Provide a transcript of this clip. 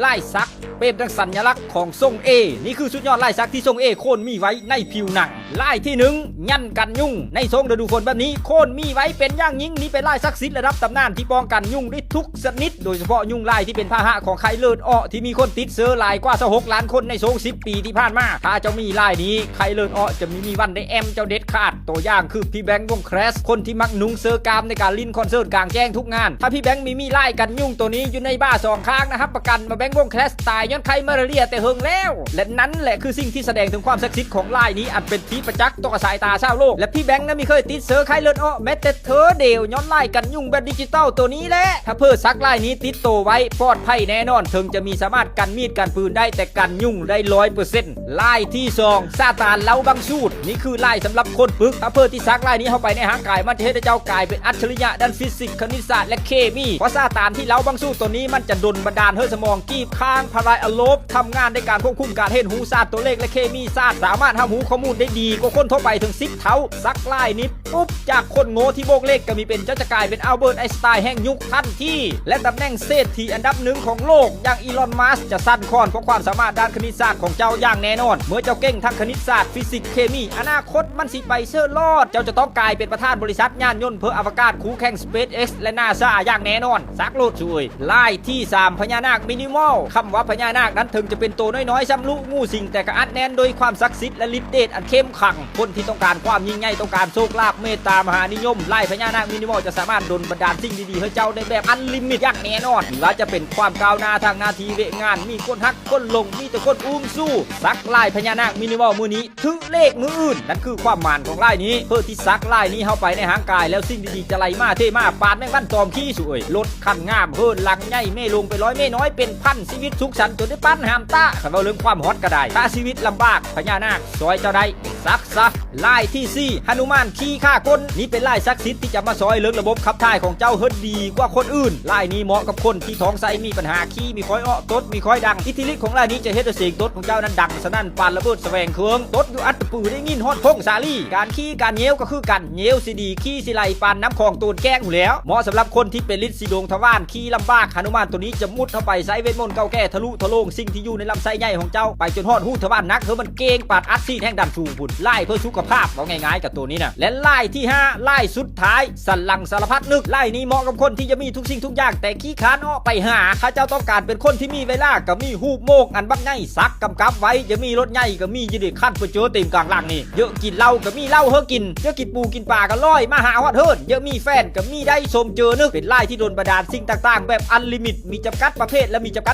ລາຍສັກເປັນດັ່ງສັນຍະລັກຂອງຊົງເອ. ນີ້ຄືສຸດຍອດລາຍສັກທີ່ຊົງເອຄວນມີໄວ້ໃນຜິວໜັງ. ລາຍທີໜຶ່ງ ຫຍັນກັນຍຸງ. ໃນຊ່ວງລະດູຝົນແບບນີ້ ຄວນມີໄວ້ເປັນຢ່າງຍິ່ງ. ນີ້ເປັນລາຍສັກສິດລະດັບຕຳນານທີ່ປ້ອງກັນຍຸງໄດ້ທຸກຊະນິດ, ໂດຍສະເພາະຍຸງລາຍທີ່ເປັນພາຫະຂອງໄຂ້ເລືອດອອກ ທີ່ມີຄົນຕິດເຊື້ອຫຼາຍກວ່າຊາວຫົກລ້ານຄົນໃນຊ່ວງສິບປີທີ່ຜ່ານມາ. ຖ້າເຈົ້າມີລາຍນີ້ ໄຂ້ເລືອດອອກຈະມີ ມີວັນໄດ້ແອມເຈົ້າເດັດຂາດ. ຕົວຢ່າງຄືພີ່ແບງ ວົງແຄຣສ ຄົນທີ່ມັກນຸ່ງເສື້ອກ້າມໃນການຫຼິ້ນຄອນເສີດກາງແຈ້ງທຸກງານ. ຖ້າພີ່ແບງມີ ມີລາຍກັນຍຸງໂຕນີ້ຢູ່ໃນບ່າສອງຂ້າງນະ ຮັບປະກັນວ່າແບງ ວົງແຄຣສ ຕາຍຍ້ອນໄຂ້ມາລາເຣຍແຕ່ເຫິງແລ້ວ. ແລະ ນັ້ນແຫຼະຄືສິ່ງທີ່ສະແດງເຖິງຄວາມສັກສິດຂອງລາຍນີ້ ອັນເປັນທີ່ປະຈັກຕໍ່ສາຍຕາຊາວໂລກ. ແລະ ພີ່ແບງນະ ມີເຄີຍຕິດເຊື້ອໄຂ້ເລືອດອອກແມ້ແຕ່ເທື່ອດຽວ ຍ້ອນລາຍກັນຍຸງແບບດິຈິຕອລໂຕນີ້ແຫຼະ. ຖ້າເພີສັກລາຍນີ້ຕິດໂຕໄວ້ ປອດໄພແນ່ນອນ, ເຖິງຈະມີສາມາດກັນມີດກັນປືນໄດ້ ແຕ່ກັນຍຸງໄດ້ຮ້ອຍເປີເຊັນ. ລາຍທີສອງ ຊາຕານເລົາບັງສູດ. ນີ້ຄືລາຍສຳລັບຄົນປຶກ. ຖ້າເພີທີ່ສັກລາຍນີ້ເຂົ້າໄປໃນຮ່າງກາຍ ມັນຈະເຮັດໃຫ້ເຈົ້າກາຍເປັນອັດສະລິຍະດ້ານຟີຊິກ, ຄະນິດສາດ ແລະ ເຄມີ. ເພາະຊາຕານທີ່ເລົາບັງສູດຕົວນີ້ ມັນຈະດົນບັນດານໃຫ້ສະໝອງກີບຂ້າງພາລາຍອາໂລບ ທຳງານໃນການຄວບຄຸມການເຫັນຮູ້ສາດຕົວເລກ ແລະ ເຄມີສາດ, ສາມາດຮັບຮູ້ຂໍ້ມູນໄດ້ດີກວ່າຄົນທົ່ວໄປເຖິງສິບເທົ່າ. ສັກລາຍນີ້ ປຸບ ຈາກຄົນໂງ່ທີ່ໂບກເລກກະມີເປັນ, ເຈົ້າຈະກາຍເປັນອັລເບີດ ໄອນສະຕາຍແຫ່ງຍຸກທັນທີ ແລະ ຕຳແໜ່ງເສດຖີອັນດັບໜຶ່ງຂອງໂລກຢ່າງອີລອນ ມັສ ຈະສັ່ນຄອນເພາະຄວາມສາມາດດ້ານຄະນິດສາດຂອງເຈົ້າຢ່າງແນ່ນອນ. ເມື່ອເຈົ້າເກັ່ງທັງຄະນິດສາດ, ຟີຊິກ, ເຄມີ, ອະນາຄົດມັນຊິໄປເຊີດລອດ. ເຈົ້າຈະຕ້ອງກາຍເປັນປະທານບໍລິສັດຍານຍົນເພື່ອອະວະກາດຄູ່ແຂ່ງ ສະເປດເອັກ ແລະ ນາຊາ ຢ່າງແນ່ນອນ. ສັກໂລດ ສູເອີຍ. ລາຍທີສາມ ພະຍານາກມິນິມອລ. ຄຳວ່າພະຍານາກນັ້ນເຖິງຈະເປັນໂຕນ້ອຍໆສ່ຳລູກງູສິງ, ແຕ່ກະອັດແໜ້ນໂດຍຄວາມສັກສິດ ແລະ ລິດເດດອັນເຂັ້ມຂັງ. ຄົນທີ່ຕ້ອງການຄວາມຍິ່ງໃຫຍ່, ຕ້ອງການໂຊກລາບ, ເມດຕາມະຫານິຍົມ, ລາຍພະຍານາກມິນິມອລຈະສາມາດດົນບັນດານສິ່ງດີໆໃຫ້ເຈົ້າໄດ້ແບບອັນລິມິດຢ່າງແນ່ນອນ. ບໍ່ວ່າຈະເປັນຄວາມກ້າວໜ້າທາງໜ້າທີ່ວຽກງານ, ມີຄົນຮັກ, ຄົນຫຼົງ, ມີແຕ່ຄົນອູ້ມຊູ້. ສັກລາຍພະຍານາກມິນິມອລມື້ນີ້ ຖືເລກມື້ອື່ນ, ນັ້ນຄືຄວາມໝານຂອງລາຍນີ້. ເພື່ອທີ່ສັກລາຍນີ້ເຂົ້າໄປໃນຮ່າງກາຍແລ້ວ, ສິ່ງດີໆຈະໄຫຼມາເທມາປານແມງວັນຕອມຂີ້ ສູເອີຍ. ລົດຄັນງາມ, ເຮືອນຫຼັງໃຫຍ່, ເມໂລງໄປລອຍເມນ້ອຍເປັນພັນ, ຊີວິດສຸກສັນຈົນໄດ້ປັ້ນຫ້າມຕາ. ຄັນເວົ້າເລື່ອງຄວາມຮອດກະໄດ້, ຖ້າຊີວິດລຳບາກ, ພະຍານາກຊ່ອຍເຈົ້າໄດ້. ສັກຊະ. ລາຍທີສີ່ ຫະນຸມານຂີ່ຂ້າຄົນ. ນີ້ເປັນລາຍສັກສິດທີ່ຈະມາຊ່ອຍເລື່ອງລະບົບຂັບຖ່າຍຂອງເຈົ້າໃຫ້ດີກວ່າຄົນອື່ນ. ລາຍນີ້ເໝາະກັບຄົນທີ່ທ້ອງໄສ້ມີບັນຫາ, ຂີ້ມີຄອຍອອກ, ຕົດມີຄອຍດັງ. ອິດທິລິດຂອງລາຍນີ້ຈະເຮັດໃຫ້ສຽງຕົດຂອງເຈົ້ານັ້ນດັງສະໜັ່ນປານລະເບີດສະແຫວງເຄິງ, ຕົດຢູ່ອັດຕະປືໄດ້ຍິນຮອດຜົ້ງສາລີ. ການຂີ່ການເຫຍ່ວກໍຄືກັນ, ເຫຍ່ວຊິດີ, ຂີ່ຊິໄຫຼປານນ້ຳຂອງໂຕນແກ້ງພຸ້ນແຫຼ້ວ. ເໝາະສຳລັບຄົນທີ່ເປັນລິດສີດວງທະວານ, ຂີ່ລຳບາກ. ຫະນຸມານໂຕນີ້ຈະມຸດເຂົ້າໄປໃຊ້ເວດມົນເກົ່າແກ່ທະລຸທະໂລງສິ່ງທີ່ຢູ່ໃນລຳໄສ້ໃຫຍ່ຂອງເຈົ້າ ໄປຈົນຮອດຮູທະວານໜັກ, ເຮີມັນເກັ່ງປານອັດສີດແຮງດັນສູງພຸ້ນ. ລາຍເພື່ອສຸຂະພາບ, ເວົ້າງ່າຍໆກະໂຕນີ້ນະ. ແລະ ລາຍທີຫ້າ ລາຍສຸດທ້າຍ ສັນຫຼັງສາລະພັດນຶກ. ລາຍນີ້ເໝາະກັບຄົນທີ່ຢາກມີທຸກສິ່ງທຸກຢ່າງ ແຕ່ຂີ້ຄ້ານອອກໄປຫາ. ຖ້າເຈົ້າຕ້ອງການເປັນຄົນທີ່ມີເວລາ, ກະມີຮູບໂມກອັນບັກໃຫຍ່ສັກກຳກັບໄວ້, ຢາກມີລົດໃຫຍ່ກະມີຢູ່ເດ, ຄັນໄປເຈີເຕັມກາງຫຼັງນີ້. ຢາກກິນເຫຼົ້າກະມີເຫຼົ້າໃຫ້ກິນ, ຢາກກິນປູກິນປາກະລອຍມາຫາຮອດເຮືອນ, ຢາກມີແຟນກະມີໄດ້ສົມເຈີນຶກ. ເປັນລາຍທີ່ດົນບັນດານສິ່ງຕ່າງໆແບບອັນລິມິດ, ມີຈຳກັດປະເພດ ແລະ ມີຈຳກັດ